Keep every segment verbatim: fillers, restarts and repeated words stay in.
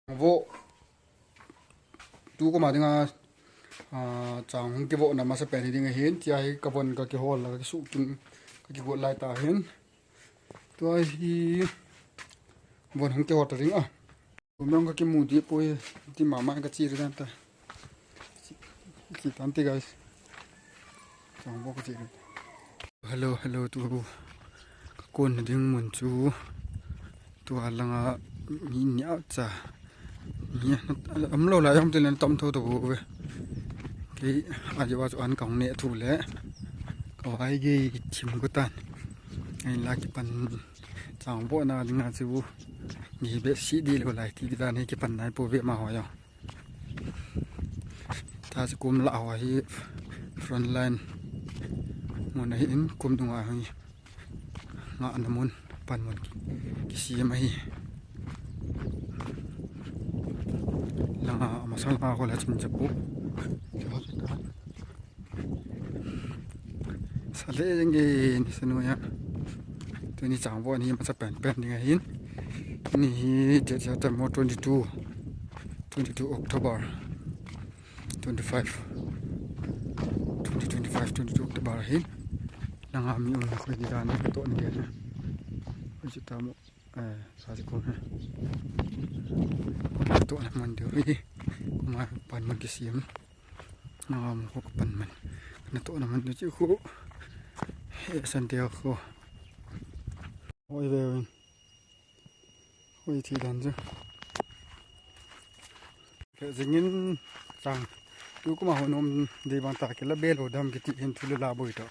Vo. Tu koma dinga, ah, chang hung kivohna masa pen hi ding ahin, tia hi ka von ka kihol la, ka kisuh kin, ka kigot lai ta hin. Tua hi von hung kihol ta ding a. Kum dong ka kimu di poi, ti mama ka chi ri dan ta. Chi tan ti, guys. Chang vo ka chi ri. Hello, hello, tu ka kon ding mun chu. Tua langa mi nia cha. Ni am lo la yom tin tam tho to ve. Kei a jo wa chu an kang ne thu le. Ka vai ge thim ko tan. Ai la kipan chang vo na dinga chu. Ni be si di lo lai ti di dan hi kipan nai po ve ma ho yo. Ta chu kum la ho hi front line. Mun ahi in kum dunga hi. Ngahna mun, pan mun ki, kisem ahi. Langa, amasang langa ko la chin chapu. Sa le jeng ge ni sanu ya. Tuni chang vo ni masa pen pen ding ahin. Ni hi date ya ta mo twenty-two. Twenty-two October. Twenty-five, twenty twenty-five, twenty-two October hin. Langa mi um khoi di dan ka to ni ke. Khoi chu ta mo, eh, sa ji ko ha. Khoi to na man de ri. Kuma pan man kisem. Langa mo ko pan man. Na to na man de chu ko. He san de ko. Oi ve. Oi, thi dan chu. Ke jingin chang. Tu kuma ho nom dei bang ta ke la be lo dam kiti hin thu le la boi to.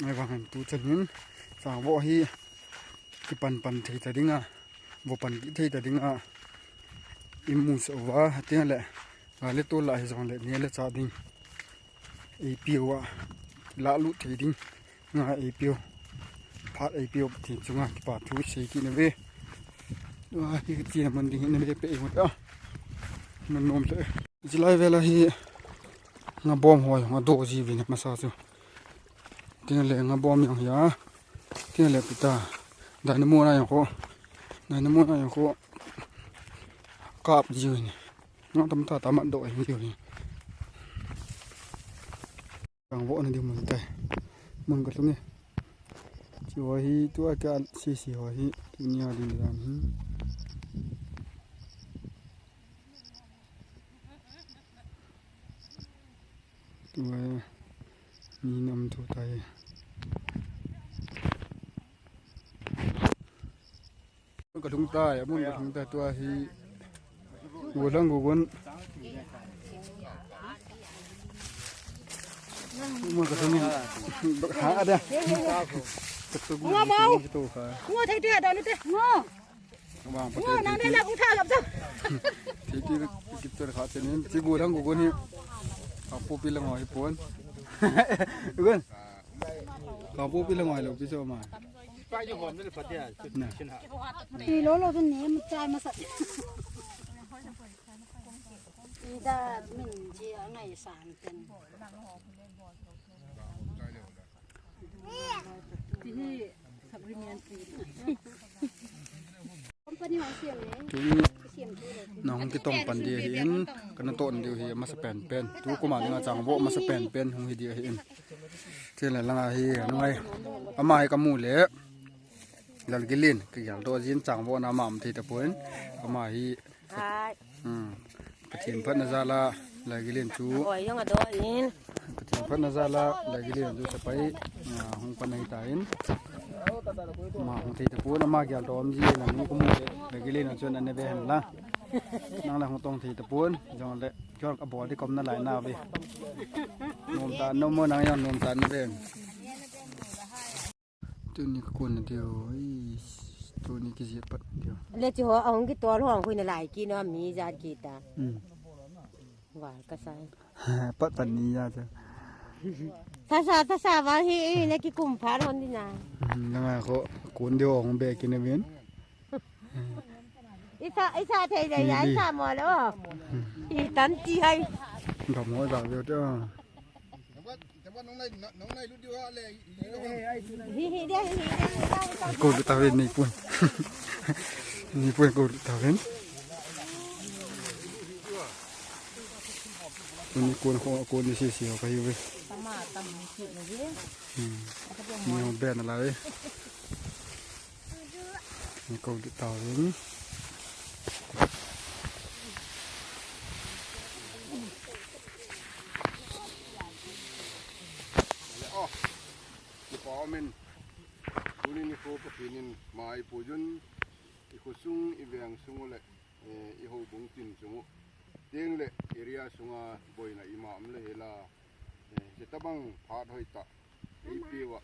Ai bang hin tu chan hin chang vo hi kipan pan thei ta dinga. Vo pan ki thei ta dinga. Imu so va ha te le. Ga le to la hi jong le ne le cha ding. Ei piu a. La lu thei ding. Nga ei piu. Phat ei piu Pathen chunga kipa thu sei kit na ve. Tua hi kiti na man ding na ve pe ei mut a. Man nom le. Jilai vela hi nga bom hoi nga do ji vin masa chu. Tin le nga bom yang ya. Tin le pita. Dynamo na yang ko. Dynamo na yang ko. Kap ji vin. Nga tam ta ta mat do ji vin. Kang vo na di mun tai. Mun ka lung e. Chi wa hi tua ka si si wa hi tu nia din dan hi. Tua ni nam tu tai. Ka lung tai, amun ka lung tai tua hi. Gulang gugun. Amun ka lung. Ha ada. Ngo mo. Ngo thei tu ada lu te. Ngo. Ngo nang ne la ku tha lap sa. Ti ti ki tu kha chen in ti gulang gugun hi. Ka pu pi lang hoi pon. Gun. Ka pu pi lang hoi lo pi so ma. Ti lo lo tu ne mu chai ma sa. Ida min ji a ngai san ten. Ti hi supplementary. Company hong siam ne. Tuni nang hung kitong pan di hi in, kana ton di hi masa pen pen. Tu kuma dinga chang vo masa pen pen hung hi di hi in. Chile langa hi, nungai. Ama hi kamu le. Lalgilin, ka gel to jin chang vo na mam thei ta pon. Ama hi. Hai. Hmm. Pathen phatna jal a, Lalgilin chu. Oi, jong a do in. Pathen phatna jal a, Lalgilin chu sapai. Ah, hung pan ahi ta in. Ma hung thei ta pon, ama gel to am ji na nu ko mu le. Lalgilin chu na ne ve hen la. Nang la hung tong thei ta pon, jong le. Jol ka bol di kom na lai na ve. Nom ta, nom mo nang jong nom ta na ve. Tuni ka kon na diu, ih, tuni kijiet pat diu. Le chi ho, ahung kitol ho, hung khui na lai ki no, mi jat kita. Hmm. Wa, ka sai. Pat pat ni ja cha. Thasa, thasa, wa hi, eh, le kikum pha ron di na. Hmm, na nga ko, kon diu hung be ki na vin. Isa, isa thei le ya, isa mo lo. Hmm. I tan ti hai. Gam ho ja diu ta. Hi, hi, dia, hi, dia, hi, dia. Ko lu ta ven ni pun. Ni pun ko lu ta ven. Tuni kon ho, kon ni sisi ho kahiuve. Tama tam ni si ni ve. Hmm. Ni ho ben lai. Ni ko di tau ni. Oh. Kipa umin. Tuni nikho Pathen in mai pui jun. I khosung, i veng sung u le, eh, i houbung tin sung u. Tin le area sunga boina ima um le hela. Eh, hitabang phat hoitah. Ipi uva.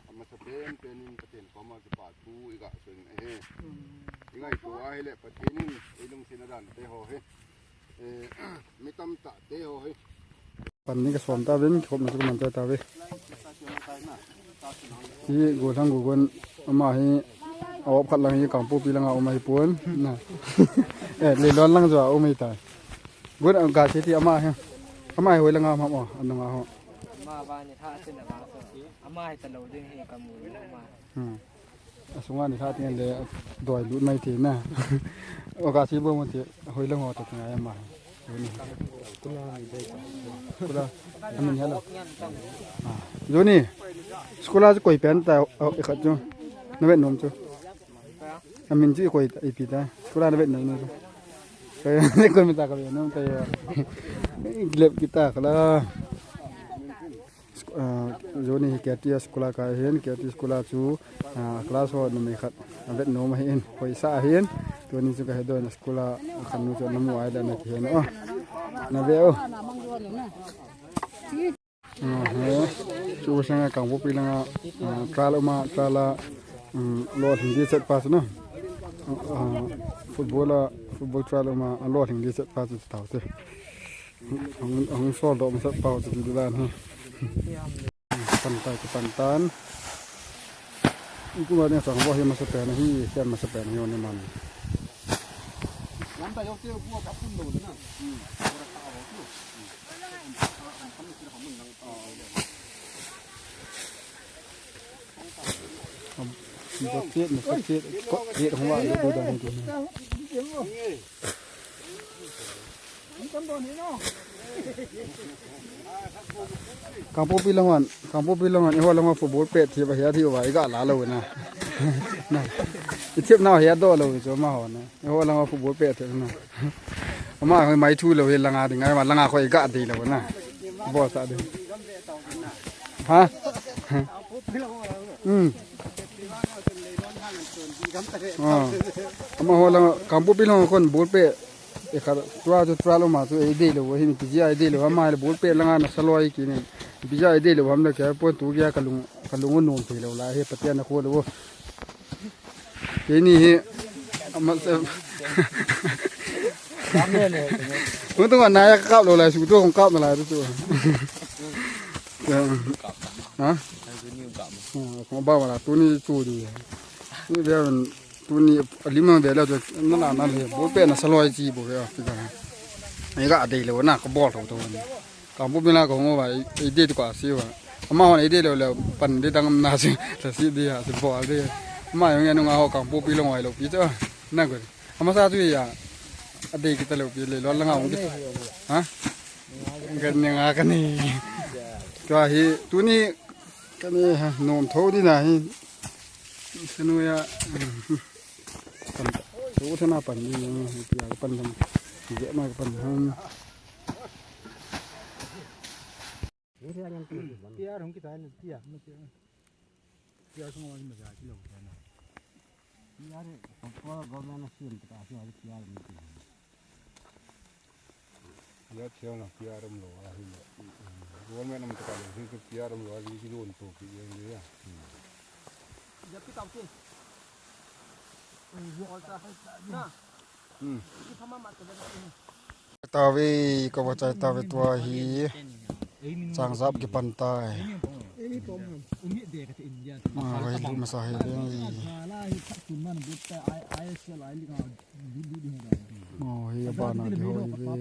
Amasa pen pen in Pathen koma kipa thu i gason ahi. I ngaito ahile Pathen in i lungsetna dan te ho hi. Eh, mi tamtah te ho hi. Pan ni kasom tauvin, kikhopna chu kaman chai tauve. Hi, Golhang Gogon, ama hi, a-op khat lang hi, Kangpokpi langa um ahipon. Na. Eh, Leilon lang joh a um ahitai. Gon, ah, ga che ti ama hi. Ama hi hoi langa um ham o, anunga ho. Ama ba ni tha chen na ba so. Ama hi talou ding hi kamu na ama. Hmm. Asunga ni khat ngen le doi lut mai ti na. O ka si bo mo ti hoi lang ho ta ti ngai ma. Joni. Kula. Amin hello. Ah. Joni. School a koi pen ta o e khat chu. Na vet nom chu. Amin chu koi ta ipi ta. School a na vet nom chu. Koi mi ta ka vet nom ta ya. Glep kita kala. Sku-, ah, Joni hi K T S school a kai ahin, K T S school a chu, ah, class ho numei khat avet nom ahin, hoisah ahin, tuni chu kahe doh in school a, akhannu chu namu ahile nakihen o. Nave o. Aha. Chu sanga Kangpokpi langa, ah, trial uma, trial a, um, lolhing di chet pa chu na. Ah, football a, football trial uma, lolhing di chet pa chu tau te. Hung, hung sol doh masat pau chu ti dan hi. Pan tai, pan tan. Iku ma ding sang bo hi masa pen hi, ken masa pen hi ni man. Lam ta yok te ku ka pun lo na. Bo tet, masa tet, ko tet hung wa le bu dan hi tu. Kangpokpi lang hon, Kangpokpi lang hon, eiho lang hon football pet thip ahi, athi uva, iga la lou na. Na. Ithip nau hi adoh lou chu amaho na. Eiho lang hon football pet thip na. Ama hoi mai thu lou hi langa ding, ai ma langa khoi iga dei lou na. Bol sa ding. Ha? Hmm. Ah. Amaho lang, Kangpokpi lang hon kon ball pet. E kha, tua chu trial uma chu eidei lou, hin P G a eidei lou, ama le ball pet langa nasa loi kit in. P G a eidei lou, ham le kei pon tu kei a kalung, kalung u nom thei lou lai, hi Pathen a kho lou. Keini hi, ama se. Hung tung a nai a kakap lou lai, su tu kong kap na lai tu chu. Ha? Kong ba ma la, tuni chu di. Ni be Tuni alim nang ve le chu, na, na, na le, ball pet nasa loi chi bol ve, a, ti ka. Ai ga dei le, na ka bol tho tho. Kangpokpi lang ka hung uva, ei, eidei tu ka si uva. Ama hon eidei le, le, pan dei dang na si, sa si dei ha, si bol dei. Ama jong ya nunga ho Kangpokpi lang hoi lou pi chu. Na ko. Amasa chu ya. Adei kita lou pi le, lo langa hung kita. Ha? Ka ni nga ka ni. Tua hi, tuni ka ni ha, nom tho di na hi. Sanu ya. Pan, tu sana pan ni, pia ka pan dam. Pia ma ka pan dam. Pia rong kita ni pia, ma pia. Pia song wa ni ma ja ki lo ta na. Pia re, ko government na sim ta si wa pia ni. Pia cheo na pia ram lo a hi lo. Government nam ta ka lo hi pia ram lo a hi ki don to ki yen de ya. Ya pi tau ki. Na. Hmm. Tave, ka va chai tave tua hi. Chang jap ki pan tai. Ma vai lu masa hi le. Oh, hi a bana di ho hi ve.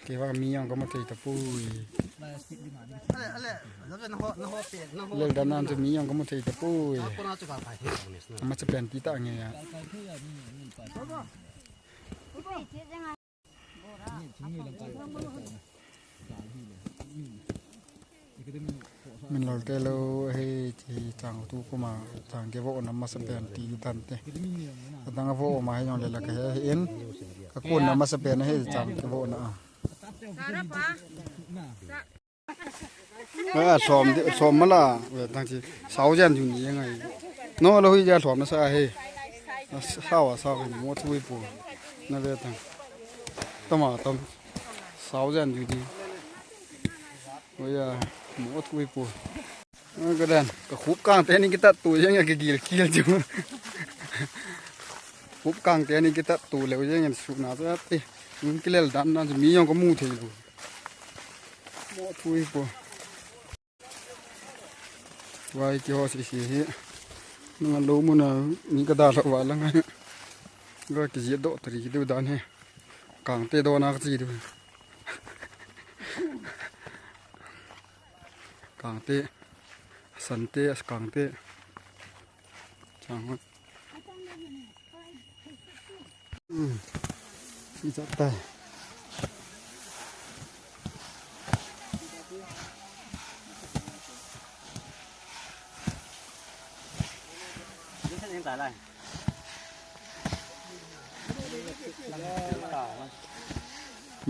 Kei vang mi jong ka mu thei tapoi. Lel dan nan chu mi jong ka mu thei tapoi. Ama cha pen ti ta nge ya. Min lal te lo he ti chang tu kuma chang ke vo na masa pen ti dan te. Adang vo ma he jong le la ka he in. Ka kun na masa pen he chang ke vo na a. A som de, som mala ve tang chi sao jan ju ni ngai. No lo hi ja som na sa he. Sao sao mo thui po. Na ve tang. Tama tam. Sao jan ju ni. Oya mo thui po. Ka dan ka khup kang te ni kita tu jeng ya ki gil kil ju. Khup kang te ni kita tu le jeng su na sa te. Kilel dan na mi jong ka mu thei lo. Mo thui po. Vai ki ho si si hi. Nang lo mu na ni ka da lo va la ngai. Ga ki ji do tari ki do dan he. Kang te do na ka ji do. Kang te. San te, as kang te. Chang hot. Hmm. Ijat tai.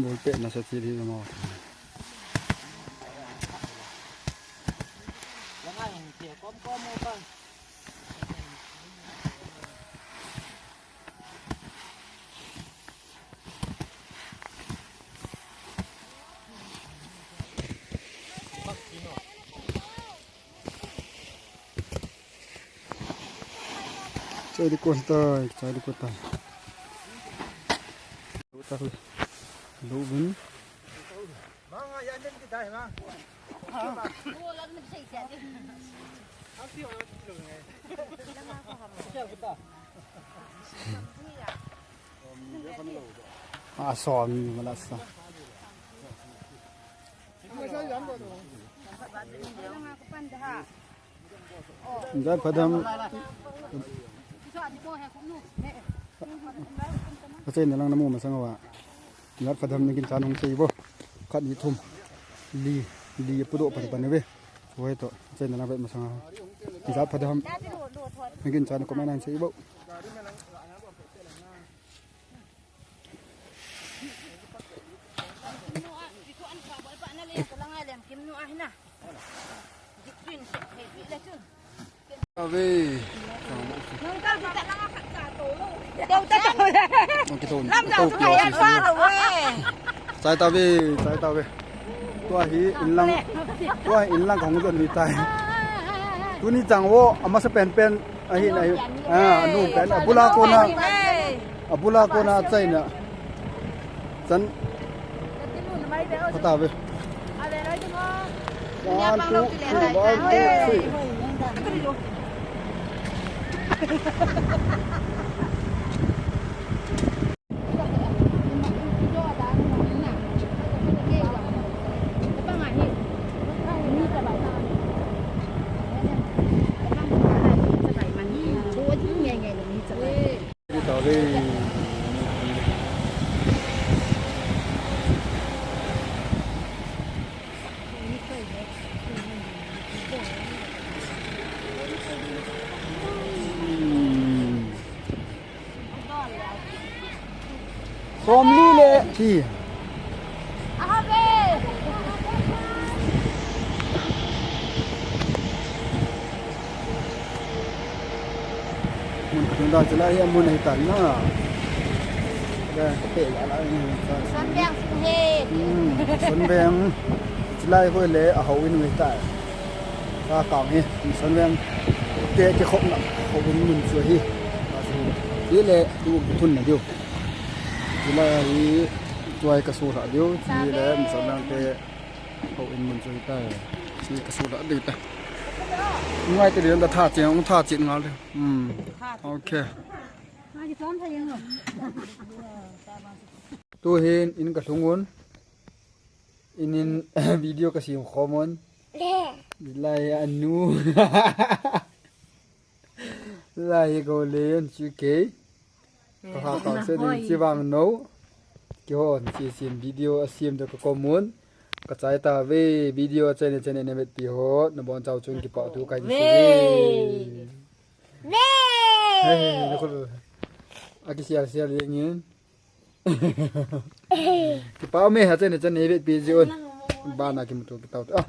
Bol pe na sa ti di mo. Chai di kon tai, chai di kon tai. Lu bin. A som ni mala sa. Jat phadam. Achaina lang namu masang wa. Jat phadam nangin chan hung sei bo. Khat ni thum. Li, li pudo pan pan ve. Wai to, achaina lang vet masang. Jat phadam. Nangin chan ko mai nan sei bo. Ave. Chai tave, chai tave. Tua hi inlang, tua hi inlang kong jon ni tai. Tuni chang vo, amasa pen pen. Ahi, ahi. Ah, nu pen. Abula kona. Abula kona achaina. Chan. Khata ve. One, two, three, one, two, three. Somli le ti. Mun ka tunda chila hi mun hi tan na. Ka pe la la ni. Son veng sung he. Hmm, son veng. Chilai hoi le a ho in ve ta. Ka kang hi, mission veng te kikhopna, khopna mun chu hi. Ka chu, hi le, tu thun na diu. Chilai hi, tuai ka su la diu, chi le, mission veng te, khopna mun chu hi ta. Chi ka su la diu ta. Ngai te diu ta tha chen, tha chen ngal diu. Hmm. Okay. Tu hin, in ka lhung un. Inin video ka sem khom un. Lai anu. Lai ko le an chu ke. Kaha kau se ding chi vang no. Kihon chi sin video a sim to ka komun. Ka chai ta ve video a chene chene ne vetpi ho. Na bon chau chung kipa tu kai ni se ve. Ve. Hey, na ko. A ki sial sial ye ngin. Kipa me ha chene chene vetpi ji un. Ba na ki mutu ki tau. Ah.